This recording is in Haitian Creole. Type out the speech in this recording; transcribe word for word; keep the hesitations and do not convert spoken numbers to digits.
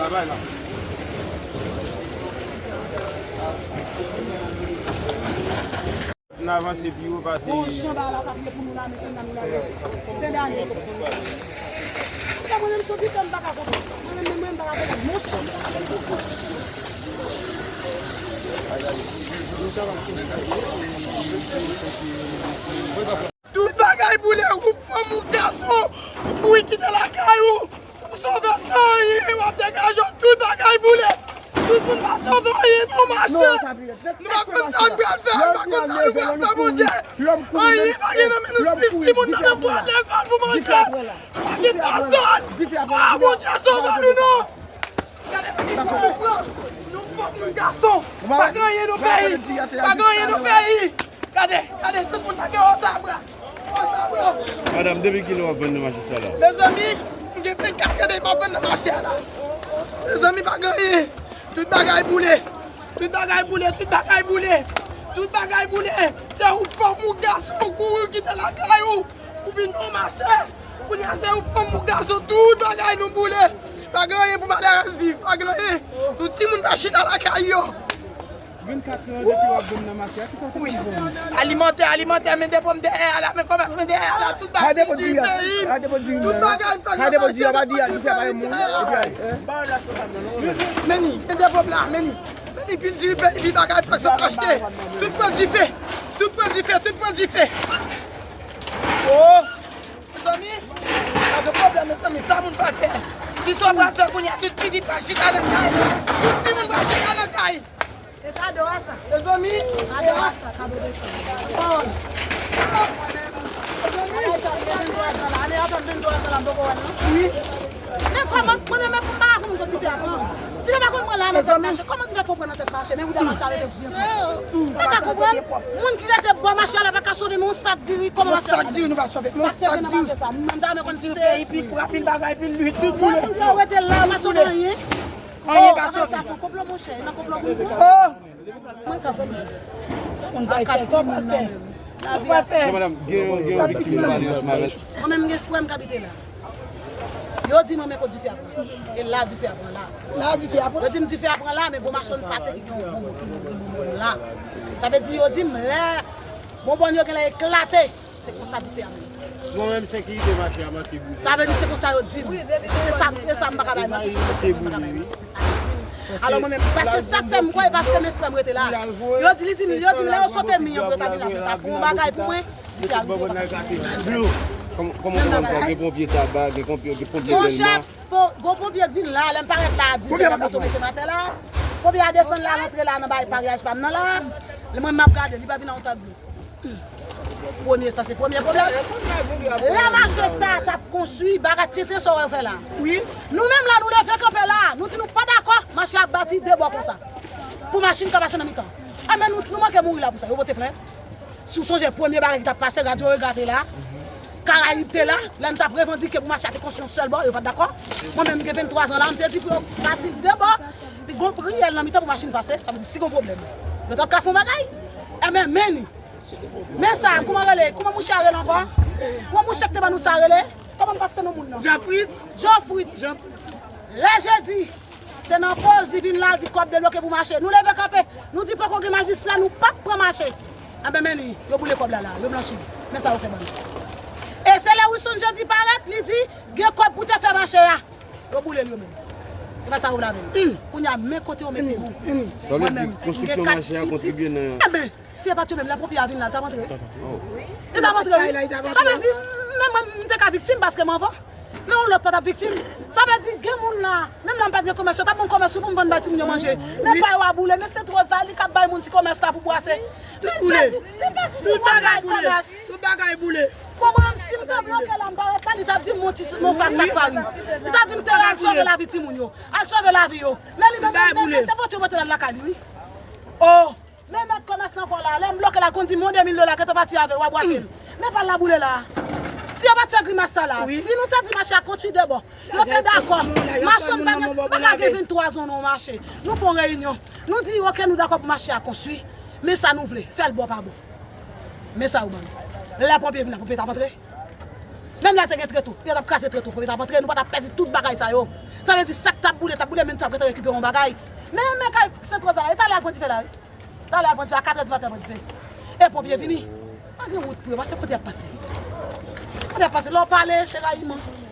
N avanse pi wo pase. Bon jan bagay la t ap ye pou nou la, men kounye a nou la gen fen dane. Sa mwen menm sou Twitter m pa ka konprann. Mwen menm, mwen menm m pa ka konprann. Mwen sou Tout bagay boule, ou fanm, ou gason, ou kouri kite lakay ou, ou sove san anyen, w ap degaje w, tout bagay boule. Tout moun pa sove anyen nan mache. Nou pa konn sa nou pral fè, nou pa konn sa nou pral fè, Bondye. Anyen pa gen nan men nou, sis timoun nan menm pou al lekòl pou manje. Pa gen pèsòn. Ah, Bondye sove nou non. Gade, nou fanm, nou gason. Pa gen anyen nan peyi. Pa gen anyen nan peyi. Gade, gade, tout moun nan gen osabra. Osabra. Madanm, depi kilè w ap vann nan mache sa la? Mezanmi, m gen vennkat gade m ap vann nan mache a la. Mezanmi, pa gen anyen. Tout bagay boule. Tout bagay boule, tout bagay boule. Tout bagay boule. Se ou fanm ou gason, ou kouri, ou kite lakay ou. Ou vin nan mache. Kounye a se ou fanm ou gason, tout bagay nou boule. Pa gen anyen pou malerèz viv, pa gen anyen. Tout timoun ta chita lakay yo. Vennkat lè depi w ap vann nan mache a, kisa w te konn vann? Alimantè, alimantè, men depo m dèyè a la, men kòmès men dèyè a la, tout bagay diri peyi. Tout bagay fè nan mache a, men depo m dèyè a. Men ni, men depo m la, men ni. Men ni pil diri peyi, pil bagay, sa k sot achte. Tout pran dife, tout pran dife, tout pran dife. Oh! Mezanmi, pa gen pwoblèm, mezanmi, sa moun pral fè. Kisa w pral fè kounye a? Tout pitit pral chita nan kay. Tout timoun pral chita nan kay. E kado a sa? Mezanmi. Kado a sa, kado de sa. Oh. Mezanmi. Ane sa, vennntwa zan la, ane a fè vennntwa zan la, m poko wè l non. Wi. Men kòman, mwen menm, mwen pa konn dife a pran. Dife pa konn pran la nan tèt mache. Kòman dife fè w pran nan tèt mache? Men bouda mache a rete byen pwòp. Mwen pa konprann. Moun ki rete bò mache a la pa ka sove men yon sak diri. Kòman mache a? Yon sak diri nou pa sove. Yon sak diri. Mwen ta renmen konn si se pil pra, pil bagay, pil lwil, tout boule. Kòmsa w rete la, w pa sove anyen. Anyen pa sove. Sa se konplo, monchè, nan konplo pou nou. Oh! Mwen ka sove. Sa moun pa fè, sa pa fè. Sa pa fè. Non, madanm, gen yon, gen yon viktim nan pale ansanm avè l. Mwen menm, gen frè m k abite la. Yo di mwen, men kot dife a pran. E la dife a pran la. La dife a pran? Yo di m dife a pran la, men gwo machann pate ki gen yon bonbon, ki gen bonbon la. Sa vle di yo di m lè bonbon yo genlè eklate, se konsa dife a pran. Mwen menm, senkirite mache a manke boule. Sa vle di se konsa yo di m. E sa, e sa m pa ka bay manti, se sa m pa ka bay manti, se sa yo di m. Alò mwen menm, paske sa k fè m kwè, paske men frè m rete la. Yo di, li di m, yo di m lè yo sote mi an pou yo ta vin la pou yo ta pran yon bagay pou mwen. Blue, kòm-, kòman w konprann sa? Gen ponpye Taba, gen ponpye, gen ponpye Dèlma. Monchè, pon-, gon ponpye k vin la, lè m parèt la a dis è, lè m sot mete m atè la. Ponpye a desann la, l antre la nan bay paryaj pa m nan la. Lè mwen m ap gade, li pa vin an otan dlo. Premye, sa se premye pwoblèm. Lè mache sa a t ap konstwi, bagay tenten sa w wè yo fè la. Wi. Nou menm la, nou leve kanpe la, nou di nou pa dakò, mache ap bati de bò konsa. Pou machin ka pase nan mitan. Enben, nou, nou manke mouri la pou sa. Yo pote plent. Si w sonje, premye bagay ki t ap pase, Radyo Rega te la, Karayib te la, lè n t ap revandike pou mache a te konstwi yon sèl bò, yo pa t dakò. Mwen menm, m gen venntwa zan la, m te di pou yo bati de bò, epi gon priyèl nan mitan pou machin pase, sa vle di si gon pwoblèm, yo t ap ka fè yon bagay. Enben, men ni. Men sa, kòman rele? Kòman mouche a rele ankò? Yon mouche ki te ban nou sa rele? Kòman m pa site non moun nan? Jean Fritz. Jean Fritz. Jean Fritz. Lè jedi, te nan poz, li vin la, li di kòb debloke pou mache. Nou leve kanpe. Nou di poko gen majistra, nou p ap pran mache. Enben, men li, yo boule kòb la la, yo blanchi li. Men sa yo fè ban nou. E se lè Wilson Jeudi parèt, li di, gen kòb pou te fè mache a. Yo boule l yo menm. E pa sa yo vle avè l. Kounye a, men kote yo mete nou. Sa vle di, konstriksyon mache a kontribye nan... Enben, si e pa t yo menm, lè ponpye a vin la, l t ap antre wi. Li t ap antre wi. Sa vle di, menm mwen, m te ka viktim paske m anvan. Men yon lòt pa t ap viktim. Sa vle di, gen moun la, menm lè m pa t gen komès, yo t ap ban m komès wi pou m vann bay timoun yo manje. Men pa yo a boule, men se twòz la, li k ap bay moun ti komès la pou bwase. Tout boule. Tout bagay boule. Tout bagay boule. Bon, mwen menm, si m te bloke la, m parèt la, li t ap di m, monte, monte fè sak farin. Li t ap di m, te al sove lavi timoun yo. Al sove lavi yo. Men li menm, men se pote yo pote l al lakay li wi. Oh! Men mèt komès la ankò la, lè m bloke l, l konn di m, yon de mil dola, gentan pati avè l, w a bwase l. Men pa l la boule la. Si yo pa t fè grimas sa la, si nou te di mache a konstwi de bò, yo te dakò. Machann pa gen, pa ka gen venntwa zon nan yon mache. Nou fè yon reyinyon. Nou di, oke, nou dakò pou mache a konstwi. Men sa nou vle, fè l bò pa bò. Men sa yo ban nou. Lè ponpye vin la, ponpye t ap antre. Menm lè te gen treto, yo t ap kraze treto, konbyen t ap antre, nou pa t ap pèdi tout bagay sa yo. Sa vle di sa k t ap boule, t ap boule, men nou t ap gentan rekipere yon bagay. Men, men kay Sent Roz la, yo t ale al pran dife la, wi. T ale al pran dife a kat è di maten, al pran dife. E ponpye vini. Pa gen wout pou yo, pase kote y ap pase. Kote y ap pase, lè w pale, se rayiman.